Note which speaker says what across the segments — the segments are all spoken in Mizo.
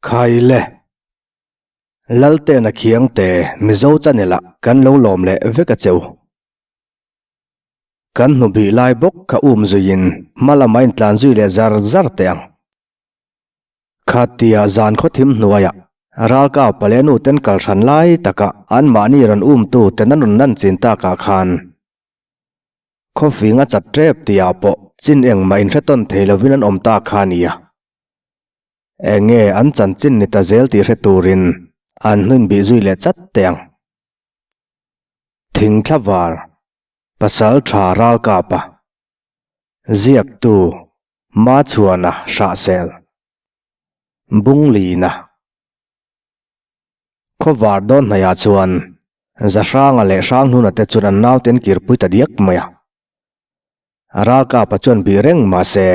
Speaker 1: Khaile. Laltena Khiangte Mizo channel ah kan lo lawm leh vek a cheu. Kan hnu bih lai bawk kha um zuiin hma lamah intlan zui leh zar zar teh ang. Khatia zan khawthim hnuaiah ralkap pale nu ten kal hran lai taka anmahni rawn umtu ten an rawn lan chin takah khan khawfing a chat tep tihah pawh chin engmah inhre tawn thei lovin an awm ta kha a nia. Enge an chanchin ni ta zel tih hre turin an hnuin bih zui leh chat teh ang. Thingthla var, pasal tha ralkapa. Ziaktu, Machhuana Hrahsel. Bunglina. Khawvar dawn hnaihah chuan Zahranga leh Hranghnuna te chuan an naute an kirpui ta diak mai a. Ralkapa chuan bih reng mah se,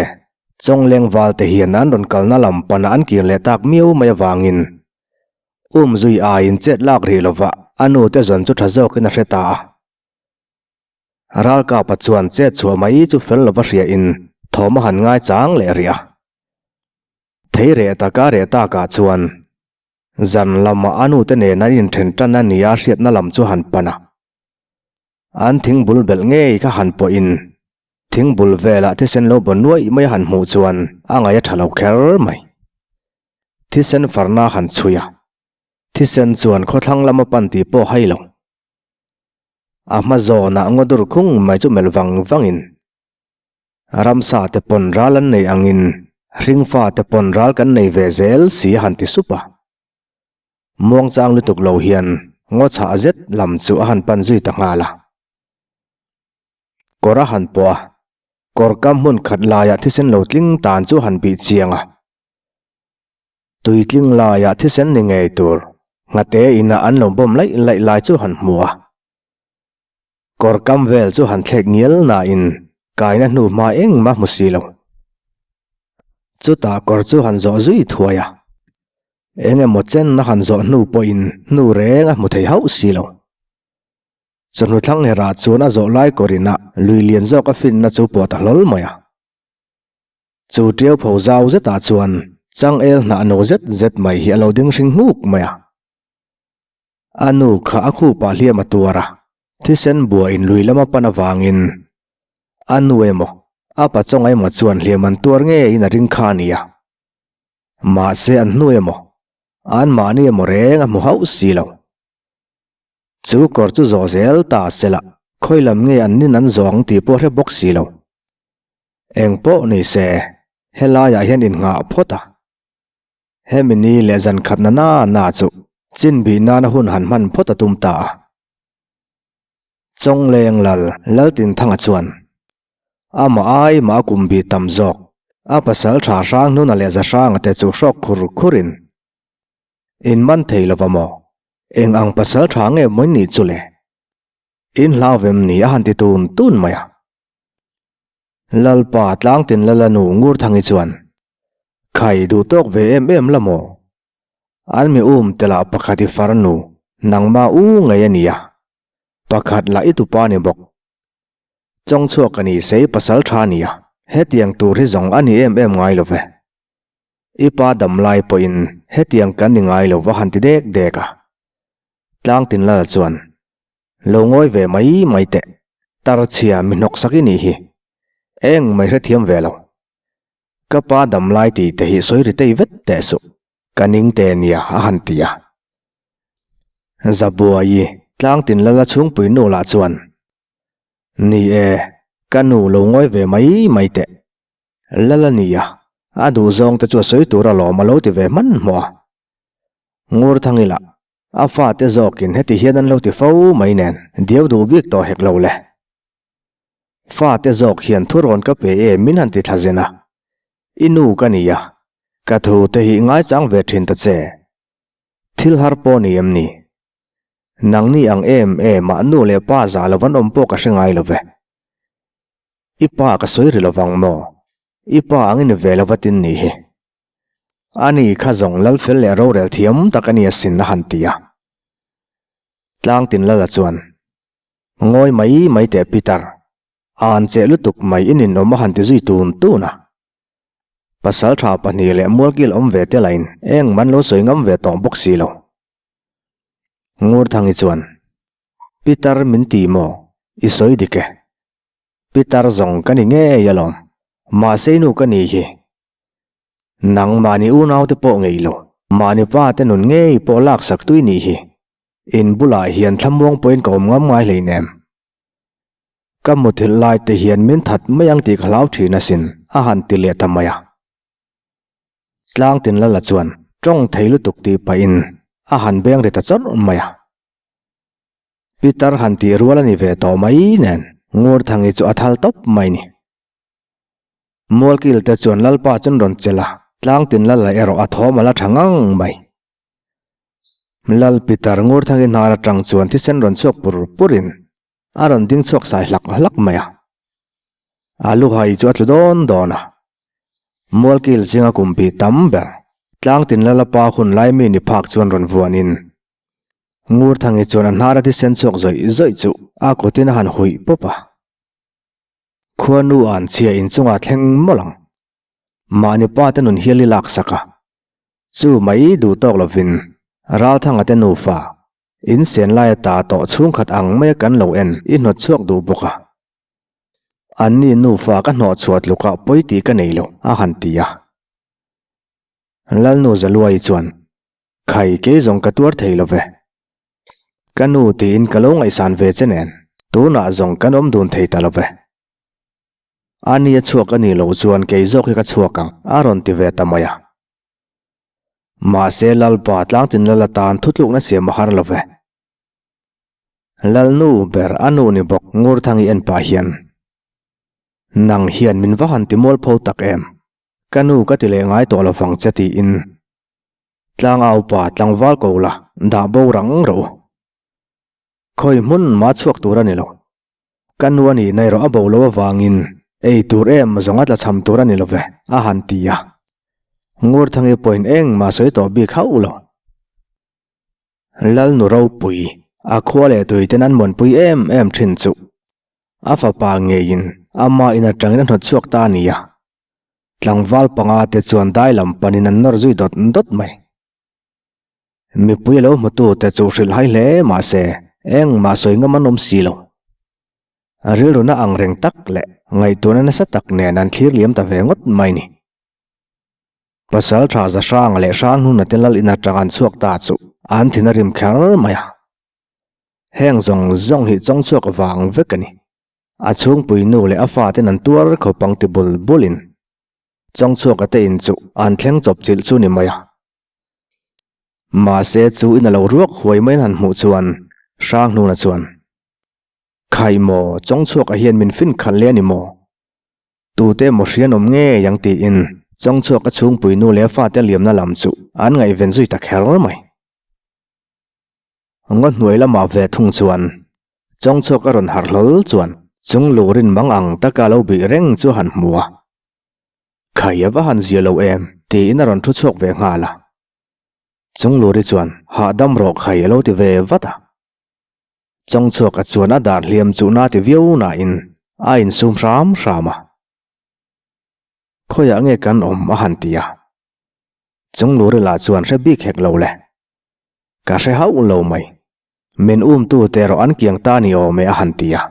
Speaker 1: Chawngleng valte hian an rawn kalna lam pana an kir leh tak miau mai avangin umzui aiin chet lak rih lova a nute zawn chu tha zawkin a hre ta a. Ralkapa chuan chet chhuah mai chu fel lova hria in thawm a han ngai chang leh rih a. Thei reh taka reh takah chuan zan lamah a nute nen an inthen tan a nia hriatna lam chu han pan a. An thingbul belh ngei kha han pawh in thingbul velah thisen lo baw nuaih mai a han hmuh chuan a ngaih a tha lo kher mai. Thisen farna han chhui a, thisen chuan khawthlang lama pan tih pawh hai lo. A hma zawnah ngaw dur khung mai chu melh vang vangin ramsa te pawn ral an nei angin hringfa te pawn ral kan nei ve zel si a han ti sup a. Muangchang lutuk lo hian ngaw chhah zet lam chu a han pan zui ta nghal a. Kawr a han pawh a, kawr kam hmun khat laiah thisen lo tling tan chu a han bih chiang a. Tuitling laiah thisen ni ngei tur nghate inah an lo bawm laih laih lai chu han hmu a. Kawr kam vel chu han thlek ngial nain kaina hnu hma engmah hmu si lo. Chutah kawr chu han zawh zui thuai a. Eng emaw chen a han zawh hnu pawhin hnu reng a hmu thei hauh si lo. Chawhnu thlang herah chuan a zawh lai kawr inah lui lian zawk a finna chu pawh ta hlawl mai a. Chu ṭiau pho zau zetah chuan changel hnah no zet zet mai hi a lo ding hring nghuk mai a. A nu kha a khupah hliam a tuar a, thisen buain lui lama pan avangin a nu emaw a pachawng emaw chuan hliam an tuar ngeiin a ring kha a ni a. Mahse an hnu emaw anmahni emaw reng a hmu hauh si lo. Chu kawr chu zawh zel ta se la, khawi lam nge an nin an zawng tih pawh hre bawk si lo. Eng pawh ni se, helaiah hian innghah phawt a. Hemi ni leh zan khat na na na chu chin bih nana hun han hman phawt a tum ta a. Chawngleng lal Laltinthanga chuan amah ai mah a kum bih tam zawk, a pasal tha hrang hnuna leh za hranga te chu hrawk khur khurin in man thei lova maw? Eng ang pasal tha nge mawi nih chu le? In hlau vem ni a han ti tun tun mai a. Lalpa Tlangtin Lalanu Ngurthangi chuan, Khai duh tawk ve em em la maw? An mi um telah pakhat i farnu nangma u ngei a nia, pakhat lah i tupa ni bawk. Chawngchhuak a ni sei pasal tha nia, hetiang tur hi zawng a ni em em ngai lo ve. I pa damlai pawhin hetiang kan ni ngai lo va han ti dek dek a. Tlangtin Lala chuan, Lo ngawi ve mai mai teh, tarchhia mi hnawk sak i nih hi. Eng mai hrethiam ve lo. Ka pa damlai tih te hi sawi ri tei vet teh suh, ka ning te nia a han ti a. Zabuai, Tlangtin Lala chhungpui nu lah chuan, Ni e, ka nu lo ngawi ve mai mai teh. Lala nia, a duhzawng te chu a sawi tur alawm a lo ti ve hmanhmawh a. Ngurthangila, A fate zawkin heti hian an lo ti fo mai nen diau duh bik tawh hek lo le. Fate zawk hian thurawn ka pe e min han ti thla zen a. I nu ka ni a, ka thu te hi ngaichang ve thin ta che. Thil har pawh ni em ni? Nangni ang em em ah nu leh pa zah lo an awm pawh ka hre ngai lo ve. I pa ka sawi ri lovang maw? I pa ang i ni ve lo va tin ni hi. Ani kha zawng lal fel leh rorel thiam tak a ni asin a han ti a. Tlangtin Lala chuan, Ngawi mai mai teh Peter, an cheh lutuk mai i ninawm a han ti zui tun tun a. Pasalṭha pahnih leh mualkil awm ve te lahin eng man lo sawi ngam ve tawh bawk si lo. Ngurthangi chuan, Pitar min ti maw? I sawi dik e. Pitar zawng ka ni ngei alawm. Mahse i nu ka ni hi. Nang mahni unaute pawh ngei lo, mahni pa te nun ngei pawh laksak tui nih hi. In bulah hian thlamuang pawhin ka awm ngam ngai hleinem. Ka muthilh lai te hian min that mai ang tih ka hlau thin asin, a han ti leh ta mai a. Tlangtin Lala chuan tawng thei lutuk tih pahin a han beng ri ta chawrh mai a. Pitar han tih rual a ni ve tawh mai nen Ngurthangi chu a thal tawp mai ni. Mualkil te chuan Lalpa chuan rawn chelh a, Tlangtin Lala erawh a thawm a la tha ngang mai. Lal Pitar Ngurthangi hnar atang chuan thisen rawn chhuak pur purin a rawn ding chhuak sai hlak hlak mai a. A luhai chu a tlu dawn dawn a. Mualkil zinga kumpi tam ber, Tlangtin Lalapa hun lai mi ni phak chuan rawn vuanin Ngurthangi chuan a hnar a thisen chhuak zawih zawih chu a kutin a han huih pawp a. Khuanu an chhia inchungah thleng mawlh ang. Mahni pa te nun hial i lak sak a. Chu mai duh tawk lovin Ralthanga te nufa In sen laia ta tawh chhungkhat ang maia kan lo en i hnawt chhuak duh bawk a. Anni nufa ka hnawh chhuah tlukah pawi tih ka nei lo, a han ti a. Lalnu Zaluai chuan, Khai, kei zawng ka tuar thei lo ve. Ka nu tiin ka lo ngaihsan ve che nen, tunah zawng kan awm dun thei ta lo ve. Ani a chhuak a nih loh chuan kei zawk hi ka chhuak ang, a rawn ti ve ta mai a. Mahse Lalpa tlangtin lal atan thutlukna siam a har lo ve. Lalnu ber a nu ni bawk Ngurthangi en pah hian, Nang hian min va han ti mualpho tak em? Ka nu ka ti leh ngai tawh lo vang che tiin Tlangaupa tlangval ko la dah bo rang rawh u. Khawi hmun mah chhuak tur a ni lo. Ka nu a nih na erawh a bo lo avangin ei tur em zawng a tlachham tur a ni lo ve, a han ti a. Ngurthangi pawhin engmah sawi tawh bik hauh lo. Lalnu ropui, a khua leh tui ten an muanpui em em thin chu a fapa ngeiin ama in atangin a hnawt chhuak ta a ni a. Tlangval panga te chuan dai lam panin an nawr zui dawt dawt mai. Mipui a lo hmutu te chu hrilh hai hle mah se engmah sawi ngam an awm si lo. Rilruna ang reng tak leh ngaihtuahna nasa tak nen an thlir liam ta ve ngawt mai ni. Pasal tha za hrang leh hrang hnuna te lal in atang an chhuak ta chu an thin a rim kher mai a. Heng zawng zawng hi chawng chhuak vang vek a ni. A chhungpui nu leh a faten an tuar khawp ang ti bul bulin chawng chhuak a te in chu an thleng chawp chilh chu ni mai a. Mahse chu in a lo ruak huai mai an han hmuh chuan Hranghnuna chuan, Khai maw, Chawngchhuaka hian min fin khalh leh a ni maw? Tute emaw hrian awm ngei ang tiin Chawngchhuaka chhungpui nu leh a fate liamna lam chu an ngaihven zui ta kher mai. Ngaw hnuai lamah ve thung chuan Chawngchhuaka rawn harh hlawl chuan chung lurin mang ang taka lo bih reng chu a han hmu a. Khai a va han zia lo em? tiin a rawn thu chhuak ve nghal a. Chungluri chuan hahdam rawh khai a lo ti ve vat a. Chawngchhuaka chuan a dar hliam chu na ti viau nain a insum hram hram a. Khawiah nge kan awm a han ti a. Chungluri lah chuan hre bik hek lo le. Ka hre hauh lo mai. Min umtu te erawh an kiang ta ni awm e a han ti a.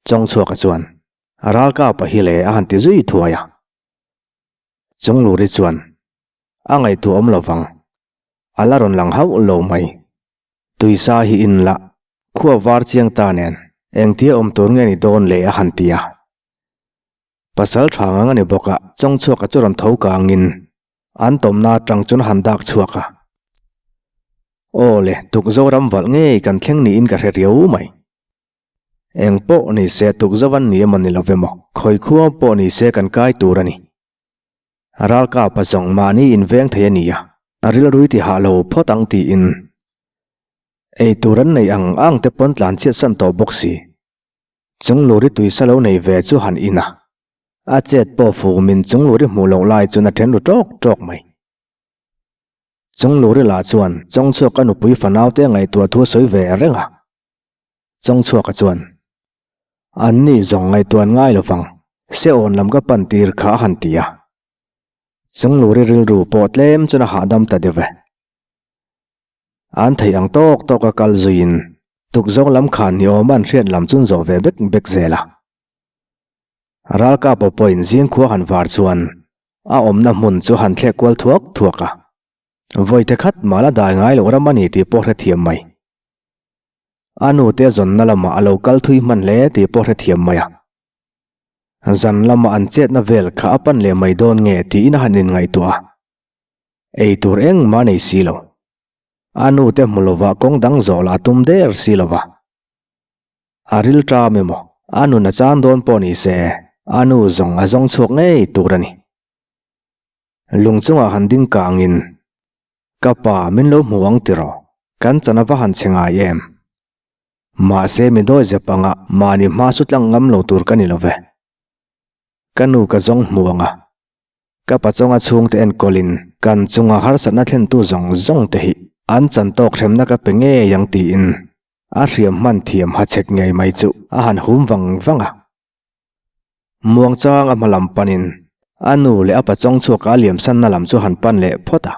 Speaker 1: Chawngchhuaka chuan, Ralkapa hi le a han ti zui thuai a. Chungluri chuan, A ngaihtuah awm lo vang. A la rawn lang hauh lo mai. Tuisa hi in la, khua var chiang ta nen, engtia awm tur nge ni dawn le a han ti a. Pasal tha ngang a ni bawk a, Chawngchhuaka chu rawn tho kangin an tawmna atang chuan a han dak chhuak a. Aw le, Tukzoram valh ngei kan thleng niin ka hre riau mai. Eng pawh ni se tukzauh an ni emaw ni lo emaw, khawi khua pawh ni se kan kai tur a ni. Ralkapa zawng mahni inveng thei a ni a, a rilrui ti hah lo phawt ang tiin ei tur an neih ang ang te pawn tlan chhiat san tawh bawk si. Chungluri tuisa lo nei ve chu han in a, a chet pawh fumin chungluri hmuh loh lai chuan a then ru tawk tawk mai. Chungluri lah chuan Chawngchhuaka nupui fanaute ngaihtuah thu a sawi ve reng a. Chawngchhuaka chuan, An ni zawng ngaihtuah an ngai lo vang, se awn lam ka pan tir kha a han ti a. Chungluri rilru pawh tlem chuan a hahdam ta deuh e. An theih ang tawk tawk a kal zuiin tukzawng lam khan ni awm an hriat lam chun zawh ve bek bek zel a. Ralkap aw pawhin zingkhua han var chuan a awmna hmun chu han thlek kual thuak thuak a. Vawite khat mah la dai ngai loh ram a ni tih pawh hrethiam mai. A nute zawnna lamah a lo kal thui hman hle tih pawh hrethiam mai a. Zan lama an chetna vel kha a pan leh mai dawn nge tiin a han inngaihtuah a. Ei tur engmah a nei si lo. A nute hmu lovah kawng dang zawh lah a tum der si lova. A ril ṭam emaw, a nun a chan dawn pawh ni se, a nu zawng a zawng chhuak ngei tur a ni. Lung chungah han ding kangin, Ka pa, min lo hmu ang tiraw? Kan chan a va han che ngai em? Mahse, mi dawi zep anga mahni hma su tlang ngam lo tur ka ni lo ve. Ka nu ka zawng hmu anga, ka pa chawnga chhungte enkawlin kan chunga harsatna thlentu zawng zawng te hi an chan tawk hremna ka pe ngei ang tiin a hriam hman thiam hachhek ngei mai chu a han hum vang vang a. Muangchang a hma lam panin a nu leh a pa chawng chhuak a liamsanna lam chu han pan leh phawt a.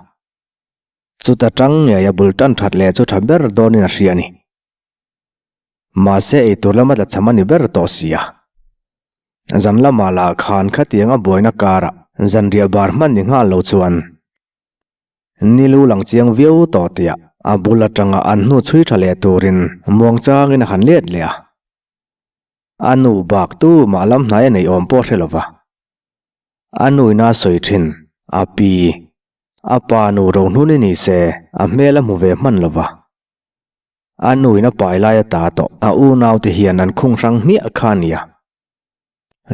Speaker 1: Chuta tang ngei a bul tan that leh chu tha ber dawnin a hria a ni. Mahse eitur lama tla cham a ni ber tawh si a. Zan lamah lah khan khatiang a buaina karah zanriah bar hman ni nghal lo chuan Nilu lang chiang viau tawh tiah a bul atanga an hnu chhui tha leh turin muangchangin a han let leh a. A nu bak tu mah lam hnai a neih awm pawh hre lova. A nuina a sawi thin, a pi, a pa nu rohnun i ni se a hmel a hmu ve hman lova. A nuin a pai lai a ta tawh a unaute hian an khung hrang hmiah kha a nia.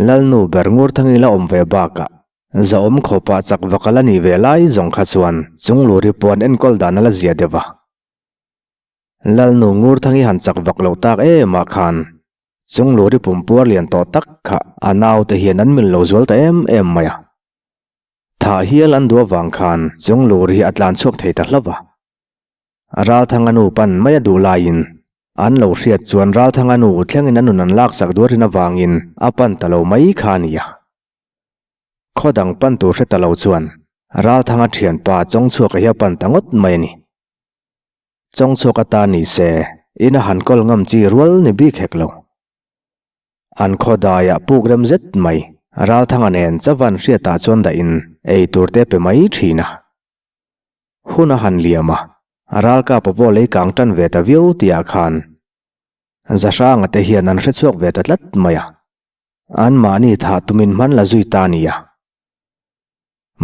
Speaker 1: Lalnu ber Ngurthangi la awm ve bakah zahawm khawpah chak vak a la nih ve lai zawng kha chuan Chungluri puan enkawl dan a la zia deuh a. Lalnu Ngurthangi han chak vak lo tak em ah khan Chungluri pumpuar lian tawh tak kha a naute hian an mil lo zual ta em em mai a. Thah hial an duh avang khan Chungluri hi a tlan chhuak thei ta hlauh a. Ralthanga nu pan mai a duh laiin an lo hriat chuan Ralthanga nu thlengin a nun an laksak duar rin avangin a pan ta lo mai kha a ni a. Khaw dang pan tur hre ta lo chuan Ralthanga thianpa Chawngchhuaka hi a pan ta ngawt mai a ni. Chawngchhuak atan ni se, in a han kawl ngam chi rual ni bik hek lo. An khaw daiah puk rem zet mai, Ralthanga nen chavan hriatah chuan dahin ei tur te pe mai thin a. Hun a han liam a, Ralkapa pawh lei kang tan ve ta viau tihah khan Zahranga te hian an hrechhuak ve ta tlat mai a. Anmahni thah tumin hman la zui ta nia.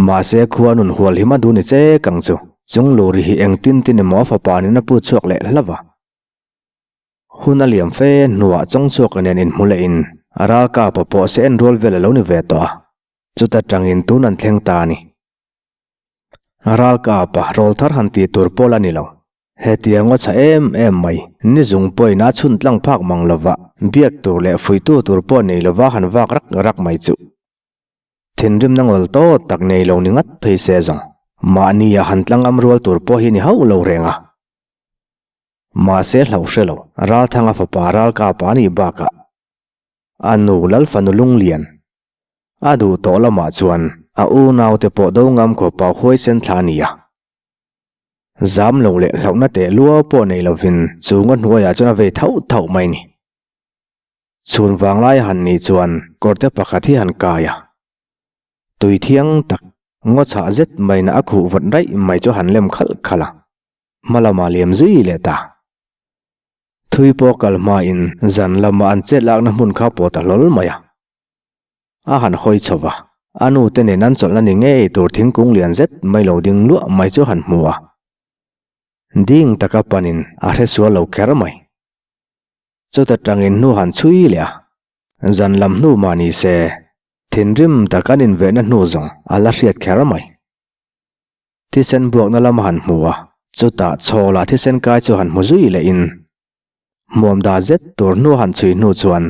Speaker 1: Mahse khua nun hual hi madu ni che kang chu. Chungluri hi engtin tin emaw a fapa nen a pu chhuak leh hlauh a. Hun a liam fe hnuah Chawngchhuaka nen inhmu lehin a ralkapa pawh se en rual vel a lo ni ve tawh a. Chuta tangin tun an thleng ta a ni. Ralkapa rawl thar han tih tur pawh la ni lo. Hetiang aw chha em em mai, ni zung pawhin a chhun tlang phak mang lova, biak tur leh fuitu tur pawh nei lova han vak rak rak mai chuh. Thinrimna ngawl tawt tak nei lo ni ngat phei se zawng. Mahnia han tlangam rual tur pawh hi ni hauh lo reng a. Mahse hlauh hre lo, Ralthanga fapa Ralkapa a nih bakah a nu Lalfanu Lunglian a duh tawh lamah chuan a unaute pawh do ngam khawpa huaisen thla a ni a. Zam lo leh hlauhna teh luau pawh nei lovin chu ngaw hnuaiah chuan a vei thauh thauh mai a ni. Chhun vanglai a han nih chuan kawrte pakhat hi han kai a, tui thiang tak ngaw chhah zet maina a khuh vawt raih mai chu han lem khalh khalh a, hma lamah liam zui leh ta. Thui pawh kal hmain zan lama an chet lakna hmun kha pawh ta hlawl mai a. A han hawi chho va, a nu te nen an chawlhna ni ngei tur thingkung lian zet mai lo ding luah mai chu han hmu a. Ding taka panin a hresual lo kher mai. Chuta tangin hnu han chhui leh a, zan lam hnu mah ni se, thinrim tak an invehna hnu zawng a la hriat kher mai. Thisen buakna lam a han hmu a, chutah chhawlah thisen kai chu han hmu zui lehin hmuam dah zet tur hnu a han chhui hnu chuan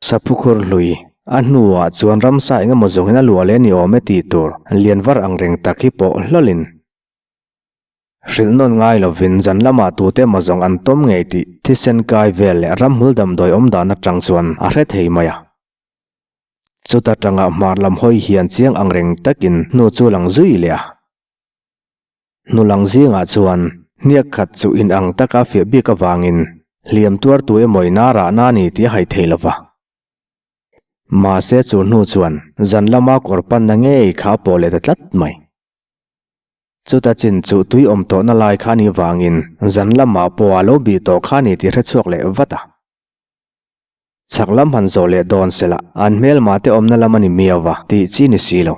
Speaker 1: saphukhur hlui a hnuah chuan ramsa eng emaw zawngin a luah leh ni awm e tih tur lian var ang reng tak hi pawh hlawlin Hrilh nawn ngai lovin zan lamah tute emaw zawng an tawm ngei tih thisen kai vel leh ramhmul damdawi awm dan atang chuan a hre thei mai a. Chuta tanga hmar lam hawi hian chiang ang reng takin hnu chu lang zui leh a. Hnu lang zingah chuan hniak khat chu inang taka fiah bik avangin hliam tuar tu emaw ina rahna a ni tih a hai thei lo va. Mahse chu hnu chuan zan lama kawr panna ngei kha a pawh leh ta tlat mai. Chuta chin chu tui awm tawhna lai kha a nih vangin zan lamah pawh a lo bih tawh kha a ni tih hre chhuak leh vat a. Chhak lam han zawh leh dawn se lah an hmelma te awmna lam a ni miau va tih chi ni si lo.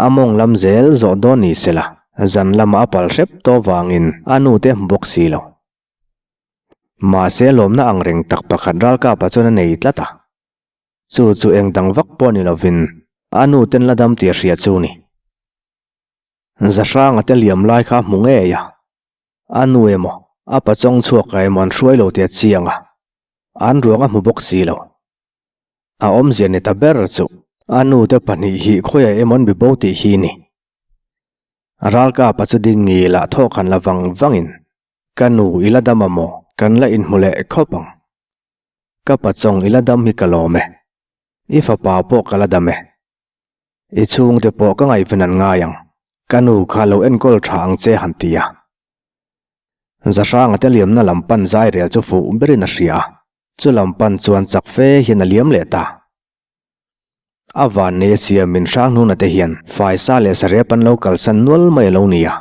Speaker 1: A mawng lam zel zawh dawn ni se la zan lama a pal hrep tawh vangin a nu te hmu bawk si lo. Mahse lawmna ang reng tak pakhat ralkapa chuan a nei tlat a. Chu chu eng dang vak pawh ni lovin a nu ten la dam tih a hria chu ni. Zahranga te liam lai kha a hmu ngei a. A nu emaw, a pachawng chhuak a emaw an hruai lo tih a chiang a, an ruang a hmu bawk si lo. A awmzia ni ta ber chu a nu te pahnih hi khawiah emaw an bi bo tih hi ni. Ralkapa chu ding ngil ah thawk han la vang vangin, Ka nu i la dam a maw? Kan la inhmu leh khawp ang. Ka pachawng i la dam hi ka lawm e. I fapa pawh ka la dam e. I chhungte pawh ka ngaihven an ngai ang, ka nu kha lo enkawl tha ang che han ti a. Zahranga te liamna lam pan zai rel chu fuh berin a hria a, chu lam pan chuan chak fe hian a liam leh ta. A vannei a siamin Hranghnuhna te hian faisa leh sarep an lo kalsan nual mai a lo ni a.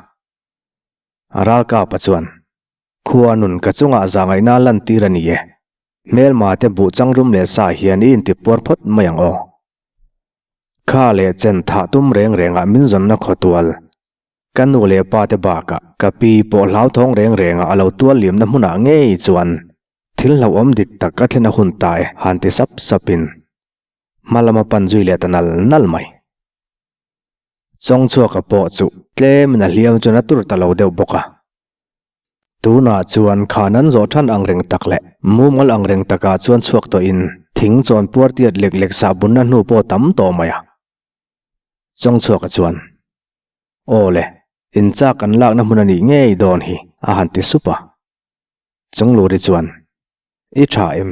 Speaker 1: Ralkapa chuan, Khua nun ka chungah zahngaihna lantir a ni e. Hmelma te buh changrum leh sa hian i intipuar phawt mai ang aw. Kha leh chen thah tum reng rengah min zawnna khawtual. Ka nu leh pa te bakah ka pi pawh hlauthawng reng rengah a lo tual liamna hmunah ngei chuan thil hlauhawm dik tak ka thlen a hun ta e han ti sap sapin hma lama pan zui leh ta nal nal mai. Chawngchhuaka pawh chu tlemin a hliam chuan a tur ta lo deuh bawk a. Tunah chuan khan an zawh than ang reng tak leh mumal ang reng takah chuan chhuak tawhin thing chawn puar tiat lek lek sah bunna hnu pawh tam tawh mai a. Chawngchhuaka chuan, Aw le, in chak kan lakna hmun a nih ngei dawn hi, a han ti sup a. Chungluri chuan, I tha em?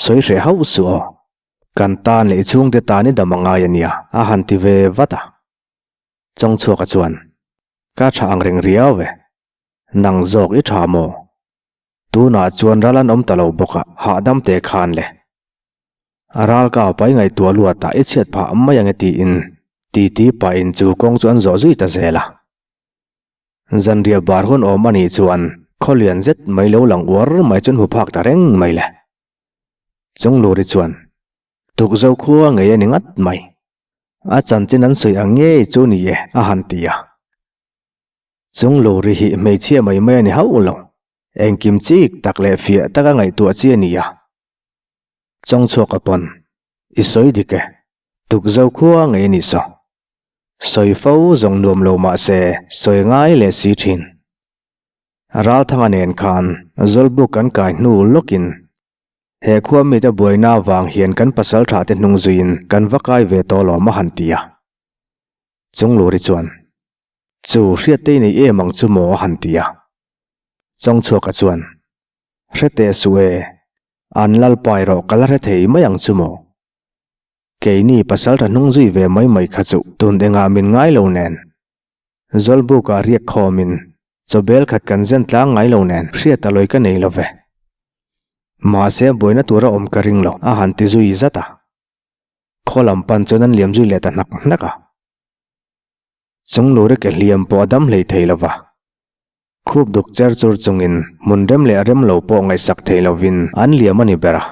Speaker 1: Sawi hreh hauh suh aw. Kan tan leh i chhungte tan i dam a ngai a nia, a han ti ve vat a. Chawngchhuaka chuan, Ka tha ang reng riau ve. Nang zawk i tha maw? Tunah chuan ral an awm ta lo bawk a, hahdam teh khan le. A ral ka pai ngaihtuah luatah i chhiat phah mai ang e tiin titi pahin chu kawng chu an zawh zui ta zel a. Zanriah bar hun awm a nih chuan khawlian zet mai lo lang uar mai chu an hmu phak ta reng mai le. Chungluri chuan, Tukzo khua ngei a ni ngat mai. A chanchin an sawi ang ngei chu ni e, a han ti a. Chung lori hi hmeichhia mai mai a ni hauh lo. Engkim chik tak leh fiah taka ngaihtuah chi a ni a. Chawngchhuak a pawn, I sawi dik e, tukzo khua ngei a nih saw. Sawi fo zawng nuam lo mah se sawi ngai leh si thin. Ralthanga nen khan Zawlbuk kan kai hnu lawkin He khua mite buaina avang hian kan pasal tha te hnung zuiin kan va kai ve tawh lawm a han ti a. Chungluri chuan, Chu hriattei nei em ang chu maw a han ti a. Chawngchhuaka chuan, Hre teh suh e, an lalpa erawh ka la hre thei mai ang chu maw? Keini pasal tha hnung zui ve mai mai kha chu tun engah min ngai lo nen. Zawlbukah riak khawmin chawbel khat kan zen tlang ngai lo nen hriat a lawi ka nei lo ve. Mahse buaina tura awm ka ring lo a han ti zui zat a. Khaw lam pan chuan an liam zui leh ta hnak hnak a. Chungluri ke hliam pawh a dam hlei thei lo va. Khup duk cher chur chungin hmun rem leh rem lo pawh ngaihsak thei lovin an liam a ni ber a.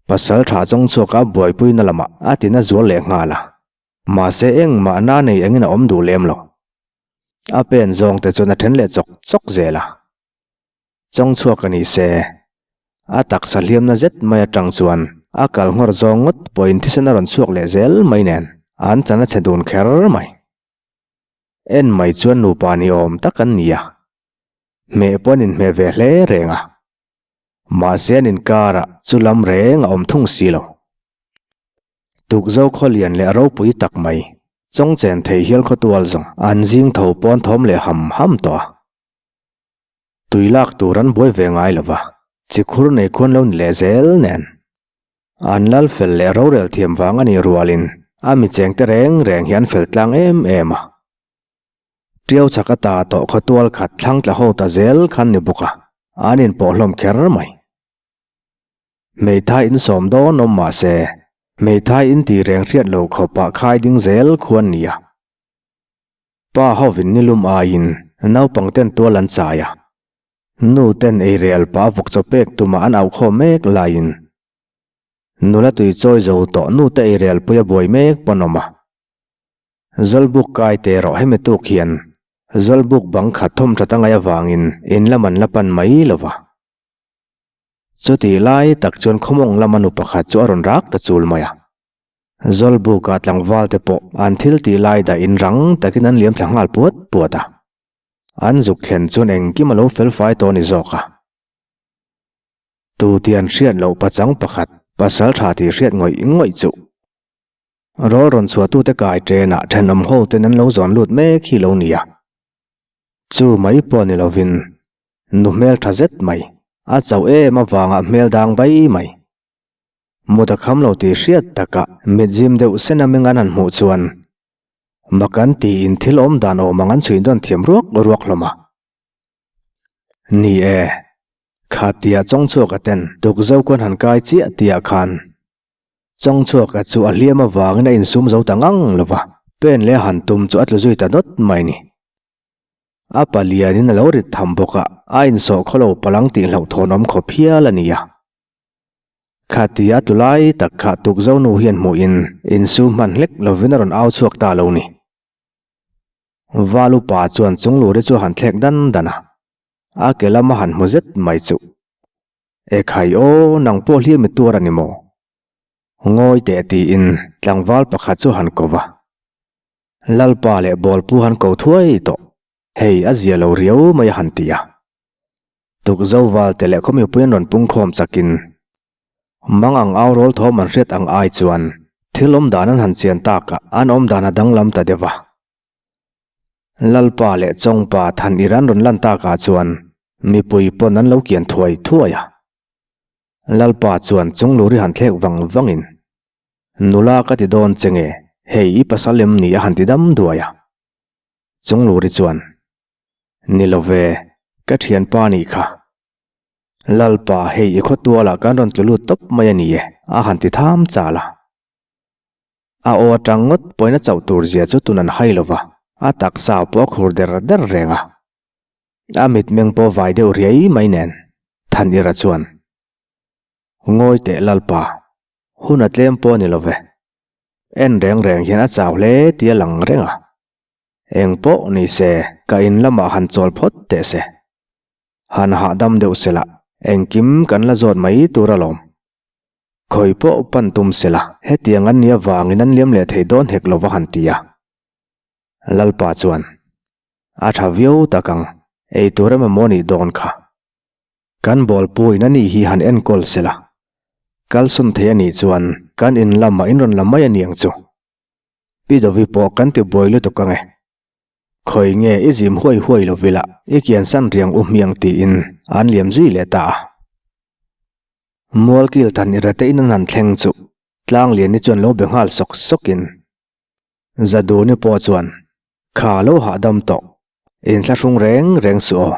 Speaker 1: Pasal tha chawngchhuaka buaipuina lamah a tina zual leh nghal a. Mahse engmah na nei engin a awm duh lem lo. A pen zawng te chuan a then leh chawk chawk zel a. Chawng chhuak a ni se. A taksa hliamna zet mai atang chuan a kal nghawr zawng ngawt pawhin thisen a rawn chhuak leh zel mai nen an chan a chhe dun kher mai. En mai chuan nupa ni awm tak an ni a. Hmeh pawh an inhmeh ve hle reng a. Mahse an inkarah chu lam reng a awm thung si lo. Tukzo khawlian leh ropui tak mai, chawngchen thei hial khawtual zawng an zing tho pawn thawm leh ham ham tawh a. Tui lak tur an buai ve ngai lo va, chikhur nei khuan lo ni leh zel nen. An lal fel leh rorel thiam vang a nih rualin a mi chengte reng reng hi an fel tlang em em a. Tiau chak a ta tawh khaw tual khat thlang tla ho ta zel khan ni bawk a, an inpawh hlawm kher mai. Hmeithai in sawm dawn awm mah se, hmeithai in tih reng hriat lo khawpah khai ding zel khuan nia. Pa hovin nilum aiin naupang ten tual an chai a, nu ten ei rel pah vawk chaw pek tumah an aukhawm mek laiin nula tui chawi zo tawh nu te ei rel pui a buai mek pawn awm a. Zawlbuk kai teh rawh hemi tuk hian Zawlbuk bang khat thawm that a ngaih avangin in lam an la pan mai lo va. Chutih lai tak chuan khawmawng lama nu pakhat chu a rawn rak ta chul mai a. Zawlbuka tlangval te pawh an thil tih lai dah in rang takin an liam thla nghal puat puat a. An zuk thlen chuan engkim a lo fel fai tawh a ni zawk a. Tu tih an hriat loh pachang pakhat pasal tha tih hriat ngawih ngawih chu. Rawl rawn chhuahtute kai ṭenah ṭhenawm ho ten an lo zawn lut mek hi lo nia. Chu mai pawh ni lovin nu hmel ṭha zet mai, a chauh em avanga hmel dang bai mai. Mut a kham lo tih hriat takah mit zim deuh sen a meng an han hmuh chuan mak an tiin thil awm dan awm ang an chhui dawn thiam ruak ruak hlawm a. Ni e, kha tia Chawngchhuaka ten tukzo khuan han kai chiah tihah khan Chawngchhuaka chu a hliam avangin a insum zo ta ngang lo va, pen leh a han tum chu a tlu zui ta dawt mai ni. A palianin a lo rit tham bawk a, a insawh khaw lo palang tih hlauhthawn awm khawp hial a ni a. Khatia tlu lai tak kha tukzo nu hian hmuhin insum hman hlek lovin a rawn au chhuak ta lo ni. Valupa chuan chungluri chu a han thlek dan dan a, a ke lama han hmu zet mai chu. Ekhai aw, nang pawh hliam i tuar a ni maw? Ngawi teh tiin tlangval pakhat chu han ko va. Lalpa leh Bawlpu han ko thuai tawh, hei a zia lo riau mai a han ti a. Tukzo valte leh khaw mipui an rawn pungkhawm chakin mang ang au rawl thawm an hriat ang ai chuan thil awm dan an han chian takah an awm dan a danglam ta deuh va. Lalpa leh Chawngpa than ir an rawn lan takah chuan mipui pawn an lo kian thuai thuai a. Lalpa chuan Chungluri han thlek vang vangin, Nula ka ti dawn che nge, hei i pasal em ni a han ti dam duai a. Chungluri chuan, Ni lo ve, ka thianpa nih kha. Lalpa hei i khawtualah kan rawn tlu lut tawp mai a ni e a han ti tham chal a. A aw atang ngawt pawhin a chauh tur zia chu tun an hai lo va, a taksa pawh a khur der der reng a. A mitmeng pawh vai deuh riai mai nen Thanira chuan, Ngawi teh Lalpa, hun a tlem pawh a ni lo ve. En reng reng hian a chau hle tih a lang reng a. Eng pawh ni se ka in lamah han chawl phawt teh se. Han hahdam deuh se lah engkim kan la zawt mai tur alawm. Khawi pawh pan tum se la, hetiang an nih avangin an liam leh thei dawn hek lo va han ti a. Lalpa chuan, A tha viau tak ang, ei tur emaw maw nih dawn kha. Kan bawlpuiin a nih hi han enkawl se la, kalsawn thei a nih chuan kan in lamah in rawn la mai a ni ang chu. Pi Dovi pawh kan ti buai lutuk ang e. Khawi nge i zim huai huai lo vila i kiansan riang u hmiang tiin an liam zui leh ta a. Mualkil than i rate in an han thleng chu Tlangliani chuan lo be nghal sawk sawkin Zaduni pawh chuan Kha lo hahdam tawh, inthlahrung reng reng suh aw.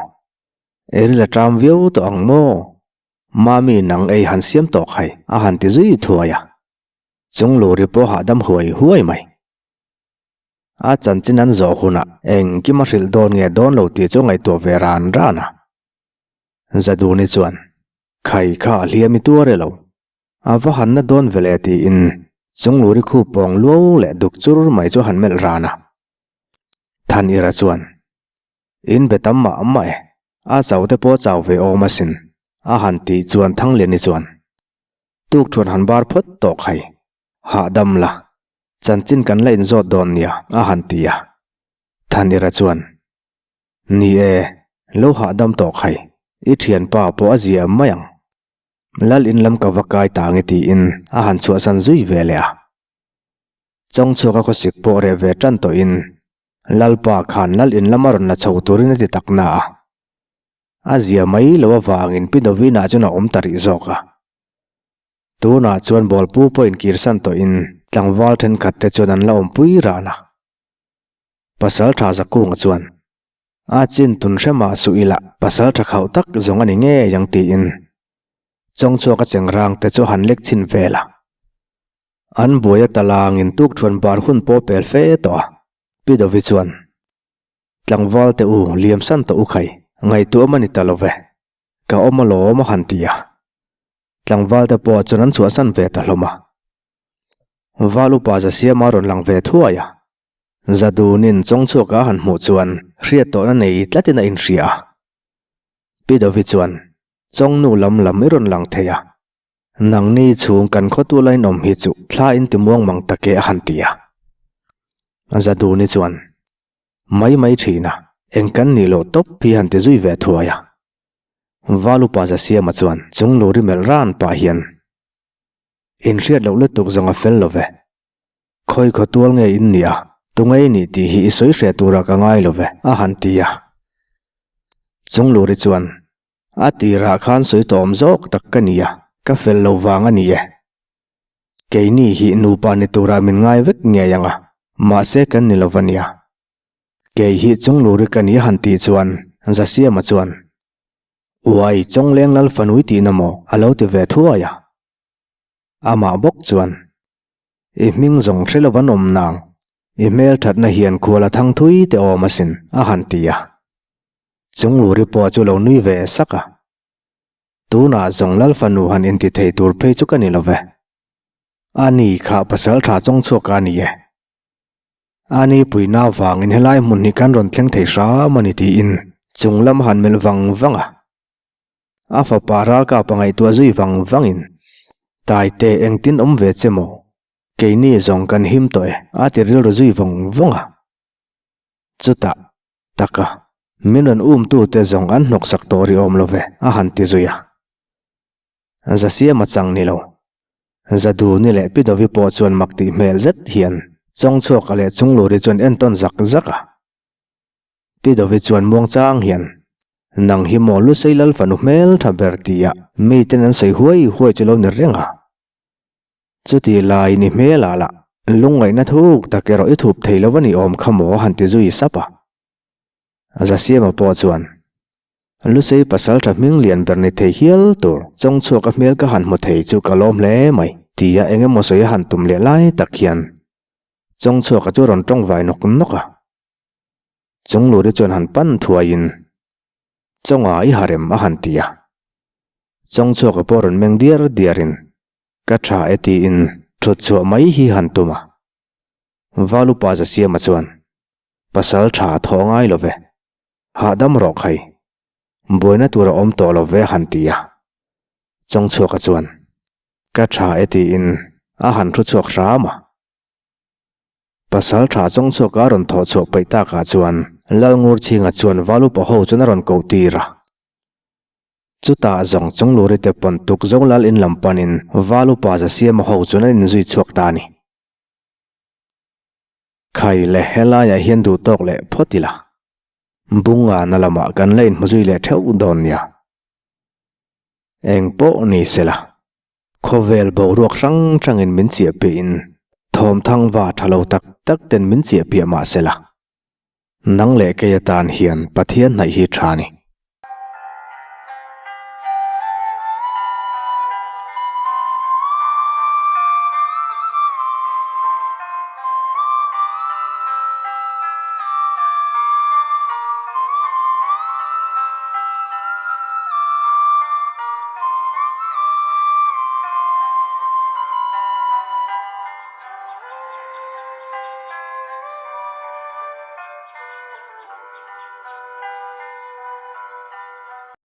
Speaker 1: Eril a ṭam viau tawh ang maw? Mami nang ei han siam tawh khai a han ti zui thuai a. Chungluri pawh hahdam huai huai mai. A chanchin an zawh hunah engkim a hrilh dawn nge dawn lo tih chu ngaihtuah ve ran ran a. Zaduni chuan, Khai kha a hliam i tuar e lo. A va han na dawn ve le tiin Chungluri khu pawng luau leh duk chur mai chu a han melh ran a. Thanira chuan, In be tam mah mah e, a chau te pawh chau ve awm asin, a han tih chuan Thangliani chuan, Tukthuan han bar phawt tawh khai, hahdam la, chanchin kan la inzawt dawn nia, a han ti a. Thanira chuan, Ni e, lo hahdam tawh khai, i thianpa pawh a zia mai ang. Lal in lam ka va kai ta nge tiin a han chhuahsan zui ve leh a. Chawngchhuaka khawsik pawh reh ve tan tawhin Lalpa khan Lal in lama rawn la chho turin a ti tak na a. A zia mai lo avangin Pi Dovina chuan a awm ta rih zawk a. Tunah chuan bawlpu pawh inkirsan tawhin tlangval thenkhat te chuan an la awmpui ran a. Pasaltha Zakunga chuan, A chin tun hre mah suh ila pasaltha khauh tak zawng a ni ngei ang tiin Chawngchhuak a chengrang te chu han lek chhin vel a. An buai a talangin tukthuan bar hun pawh pel fe tawh a, Pi Dovi chuan, Tlangval te u, liamsan tawh u khai, ngaihtuah a ni ta lo ve. Ka awm alawm a han ti a. Tlangval te pawh chuan an chhuahsan ve ta hlawm a. Val upa Zasiama rawn lang ve thuai a. Zadunin Chawngchhuak a han hmuh chuan hriat tawhna nei tlatin a inhria a. Pi Dovi chuan, Chawngnu lam lam i rawn lang thei a. Nangni chhung kan khawtu lainawm hi chu thla in ti muang mang tak e a han ti a. Zaduni chuan, Mai mai thin a, eng kan nih loh tawp hi han ti zui ve thuai a. Valupa Zasiama chuan chung luri melh ran pah hian, Inhriat loh lutuk zawng a fel lo ve. Khawi khaw tual nge in nih a, tunge i nih tih hi i sawi hreh turah ka ngai lo ve, a han ti a. Chung luri chuan, A tirah khan sawi tawm zawk tak ka ni a, ka fel lo vang a ni e. Keini hi nupa ni turah min ngai vek ngei ang a, mahse kan ni lo va nia. Kei hi Chungluri ka ni a han tih chuan Zasiama chuan, Uai, Chawngleng Lal fanui tihna maw? a lo ti ve thuai a. Amah bawk chuan, I hming zawng hre lo an awm nang, i hmelthatna hian khual a thang thui teh awm asin, a han ti a. Chungluri pawh chu lo nui ve sak a. Tunah zawng Lal fanu han inti thei tur phei chu ka ni lo ve. A ni kha pasal tha chawng chhuak a ni e. A ni puina vangin helai hmun hi kan rawn thleng thei hram a ni tiin chung lam han melh vang vang a. A fapa ralkap a ngaihtuah zui vang vangin, Taite engtin awm ve che maw? Keini zawng kan him tawh e a ti rilru zui vawng vawng a. Chutah Taka, min rawn umtute zawng an hnawksak tawh ri awm lo ve, a han ti zui a. Zasiama chang ni lo. Zaduni leh Pidovi pawh chuan mak tih hmel zet hian Chawngchhuaka leh Chungluri chuan entawn zak zak a. Pidovi chuan muangchang hian, Nang hi maw Lusei Lal fanu hmel tha ber tia miten an sawi huai huai chu lo ni reng a. Chuti laiin i hmelah lah lungngaihna thuk tak erawh i thup thei lo a ni awm kha maw han ti zui sap a. Zasiama pawh chuan, Lusei pasal tha hming lian ber ni thei hial tur chawngchhuak a hmel ka han hmu thei chu ka lawm hle mai tia eng emaw sawi a han tum leh lai tak hian chawngchhuaka chu rawn tawng vai nawk nawk a. Chungluri chuan han pan thuaiin Chawnga i harem a han ti a. Chawngchhuaka pawh rawn meng diar diarin ka tha e tiin thut chhuah mai hi han tum a. Valupa Zasiama chuan, Pasal tha thaw ngai lo ve. Hahdam rawh khai. Buaina tur a awm tawh lo ve a han ti a. Chawngchhuaka chuan, Ka tha e tiin a han thu chhuak hram a. Pasal tha chawngchhuak a rawn thawh chhuah peih takah chuan Lalngurchhinga chuan Valupa ho chuan a rawn koh tir a. Chutah zawng Chungluri te pawn tuk zo lal in lam panin Valupa Zasiama ho chuan an inzui chhuak ta a ni. Khai le helaiah hian duh tawk leh phawt ila. Bungana lamah kan la inhmu zui leh theuh dawn nia. Eng pawh ni sela. Khawvel boruak hrang hrangin min chiah piahin thawmthang va tha lo tak tak ten min chiah piah mah se la, nang leh kei atan hian Pathian hnaih hi tha ni.